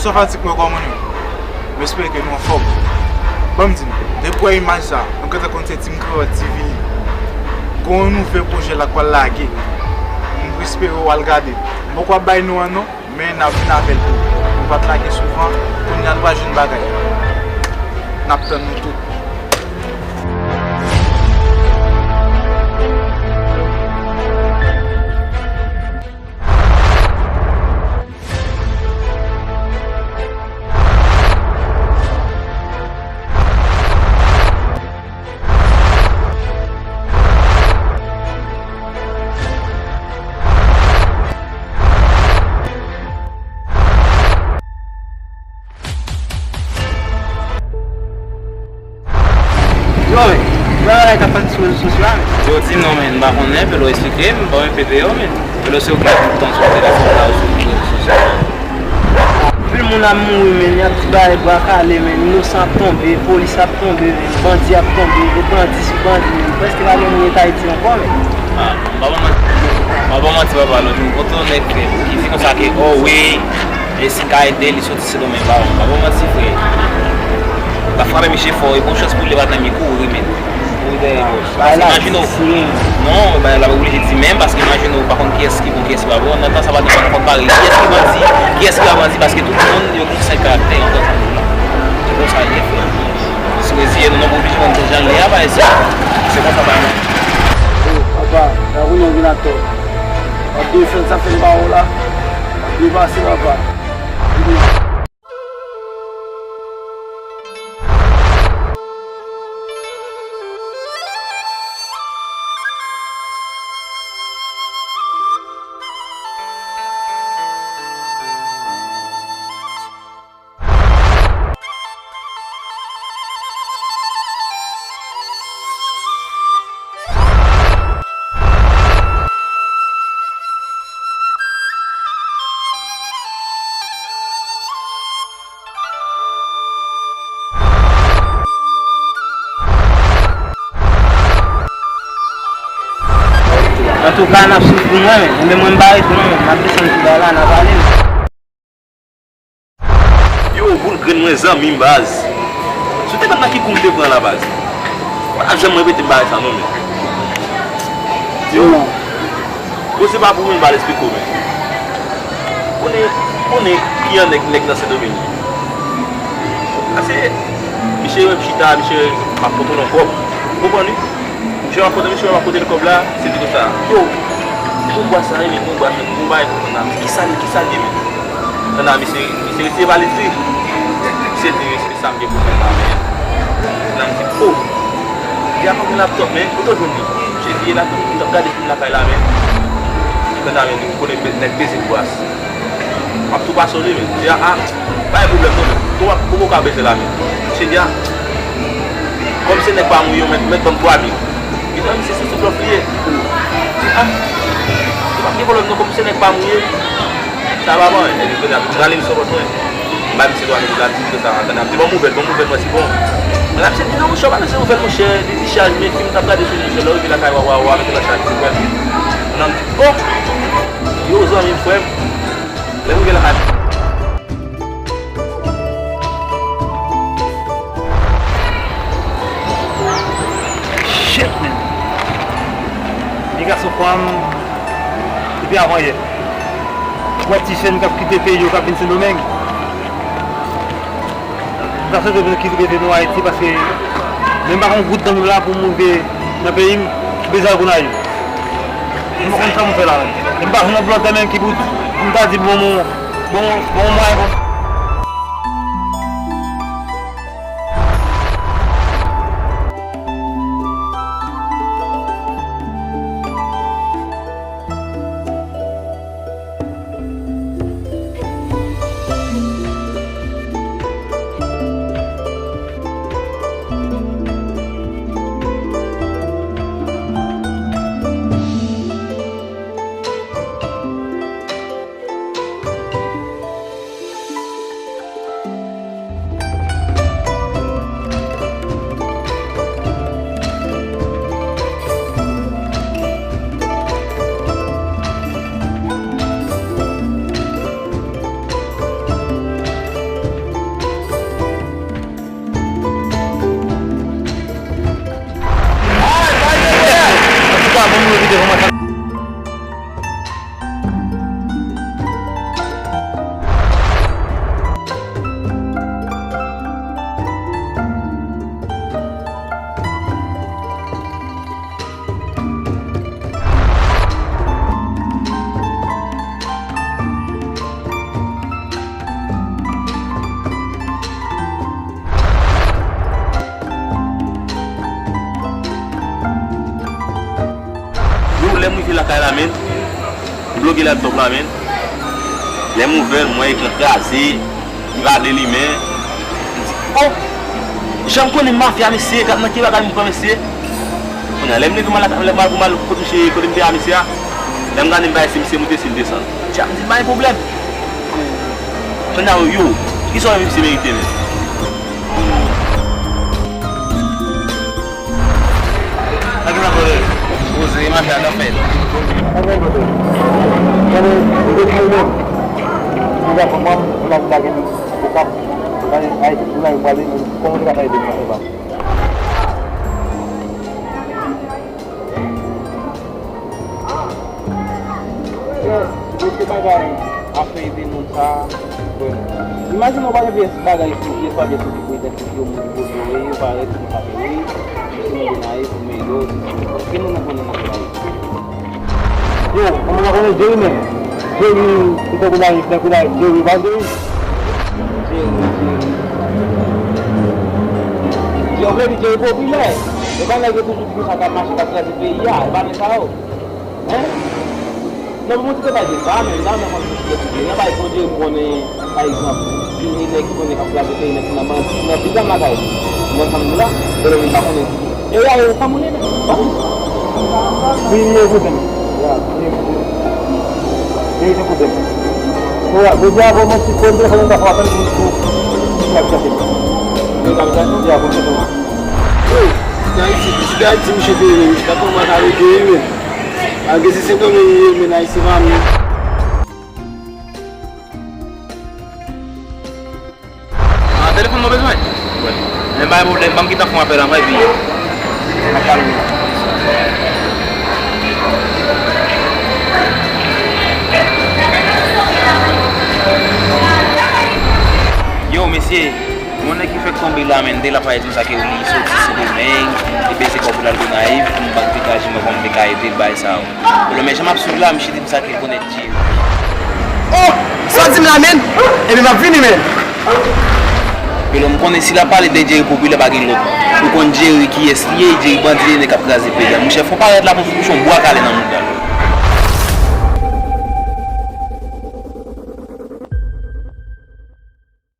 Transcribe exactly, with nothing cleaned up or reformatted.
Sa fanatik mwen, kòman nou ye? M espere ke nou anfòm. Ban m di nou, depi w wè imaj sa, nou gentan konn se Team Kreyòl T V. Gen yon nouvo pwojè la k pral lage. M espere w al gade. M poko ap bay non an non, men n ap vin avè l tou. Nou pa t lage souvan, kounye a nou pral jwenn bagay. N ap tann nou tout. Yo, men, ki bagay k ap fèt sou rezo sosyo a, men? Yo di non, men, m pa konnen, Pelo eksplike m, m pa wè P P yo, men. Pelo se ou ki ap tout tan sou telefòn la, ou sou rezo sosyo. Anpil moun ap mouri, men, y ap di bagay bwa kale, men, inosan ap tonbe, polis ap tonbe, men, bandi ap tonbe, e bandi sou bandi, men, prèske pa gen moun ret Ayiti ankò, men. Ah, m pa ba w manti, m pa ba w manti, papa, lòt jou m kontre yon nèg, frè, ki di konsa ke, oh, wi, e si n ka ede, li soti Sendomeng, pa, pa bon manti, frè. L ap frape misye fò, e bon chans pou li, li pa t nan mi kouri, men. Kouri dèyè gòj. Paske imajine w, non, bagay la pa oblije di menm, paske imajine w pa konn kiyès ki bon, kiyès ki pa bon. Nan tan sa, pa t nan konn pare kiyès ki bandi, kiyès ki pa bandi, paske tout moun, yo gen yon sèl karaktè, yon sèl sa. Se konsa l ye, frè. Si reziye nou, nou pa oblije konn jan l ye a, pa egzanp. Se konsa, pa. Oh, papa, la kounye a w vin ak tò. W ap defann sa fè m ba w la. W ap depase, papa. Antouka, n ap soufri, mwen menm. Enben, mwen, m pa rete non, mwen. M ap desann pi ba la, n a pale, men. Yo, boul grenn mwen, zanmi m, baz. Si w te konn nan ki kou m te pran la, baz. Ou pa t ap janm repete m bagay sa non, men. Yo, koze pa pou mwen, m pa t esplike w, men. Konnen, konnen ki an nèg, nèg nan Sendomeng. Ase, misye wè m chita, misye wè m ap pote nan kòb. Ou konprann, wi? Misye wè m ap pote, misye wè m ap pote l kòb la, se di konsa, yo, bon bwa sa, wi, men bon bwa sa, bon bagay konsa. Kisa l, kisa l ye, men? Tann a misye, misye retire valiz li. Misye di, "Respè sa m gen pou mwen la, men." Nan m di, "Oh." Di a pa gen laptop, men kote w jwenn li? Misye di, "E laptop, m t ap gade fim lakay la, men." Tann a, men, li konnen nèg peze bras. M ap tou pase w li, men. Di a, a, pa gen pwoblèm, non, men. Tou w ap poko ka beze la, men. Misye di a, kòm se nèg pa mouye, yo mèt, mèt ban m twa mil. Li di, a, misye se sou blòf li ye. Di, a, se pa gen pwoblèm, non, kòm se nèg pa mouye. Sa pa bon, epi kounye a, m rale l sou pòt mwen. M bay misye twa mil dola, misye di konsa, "Tande, ap di bon nouvèl, bon nouvèl mwen, se bon." Men la, misye di, "Non, monchè, w pa bezwen nouvèl, monchè." Li di, "Chaj, men fim m t ap gade sou li, monchè, lè w rive lakay, w a, w a, w a mete nan chaj, w a pran." Nan m di, "Oh! Yo, zanmi m, frè m." Lè m rive lakay. Shit, man. Li gason fwa m depi avan yè. Ou wè ti jèn k ap kite peyi yo, k ap vin Sendomeng. M ta swete pou nou kite, rete nou Ayiti, paske menm pa gen yon goud nan men m la pou m rive nan peyi m, m bezwen al Gonayiv. M pa konn sa pou m fè la menm. E m pa jwenn yon blòdè menm ki pou, pou m ta di bon, bon, bon, bon mwayen pou Yo, lè m rive lakay la, menn, m bloke laptop la, menn. Lè m ouvè l, m wè ekran kraze, li pa vle limen. M di, oh! Jan m konnen mafya, mesye, gad nan ki bagay m pran, mesye. Kounye a, lè m leve, m al, lè m al pou m al kot misye, kote m te a misye a, lè m gade, m pa wè si misye moute, si l desann. Dja m di, pa gen pwoblèm. Kounye a, yo, kisa w wè misye merite, menn? Sa ki nan kole? Poze, mache a nan fèt. Sa ki nan kole? Gade, m te di menm. M te di kòman pou la vin lage men okap. Gade, Ayiti, pou la vin pale, men kòman te ka fè ede m nan fè pa? Yo, yo, se bagay afè ede moun sa, bon. Imajine w pa gen pyès bagay sou pyès pa pyès sou ki pou idantifye moun ki kote yo ye, yo pa rete nan papye, wi. Yo se moun de nayif, ou mele yo, se sa. Gen moun nou konnen nan nayif. Yo, kòman w konnen Jerry menm? Jerry, se tankou nayif, tankou nayif, Jerry, pa Jerry? Jerry, Jerry. Yo vle di Jerry popilè. E pa nèg yo toujou di konsa k ap mache, k ap kraze peyi a, e pa nèg sa yo. Hein? Non, pou mwen, se te bay de ba, men la, mwen konn ki sou de sou de. Nan bay Bondye, m konnen, pa egzanp, ki nèg ki konnen k ap kraze peyi, nèg ki nan bandi, nan prizon lakay li. Mwen, fanm la, e lè m pa konnen. E ya, e fanm ou li, men. Wi, li ye kouzen m. Ya, li ye kouzen m. Li ye kouzen m. Wi, jodi a, bon, mwen, si konn telefòn, m ta fè apèl pou, pou, pou, pou, pou, pou, pou, pou, pou, pou, pou, pou, Yo, se Ayiti, se Ayiti misye te ye, men misye ta kòmanse avèk yo, wi, men. Malgre se Sendomeng li ye, men Ayiti pa menm. Ah, telefòn mwen bezwen? Wi. Men pa gen pwoblèm, ban m gentan fè yon apèl anvan, epi n ap pale. Yo, mesye. Yon nèg ki fèk tonbe la, men, de la pa sa ke li soti Sendomeng, li peze kòb pou l al Gonayiv, pou m bank degaje mwen, pou m te ka ede l bay sa yo. Pwoblèm, men jan m ap swiv la, misye di m sa ke l konnen Jerry. Oh! Sa w di m la, men? Ebyen, m ap vini, men. Pwoblèm, m konnen si l ap pale de Jerry popilè, pa gen lòt. Ou konn Jerry kiyès li ye, Jerry bandi li ye, nèg k ap kraze peyi a. Monchè, fò parèt la pou fouch yon bwa kale nan mouda l.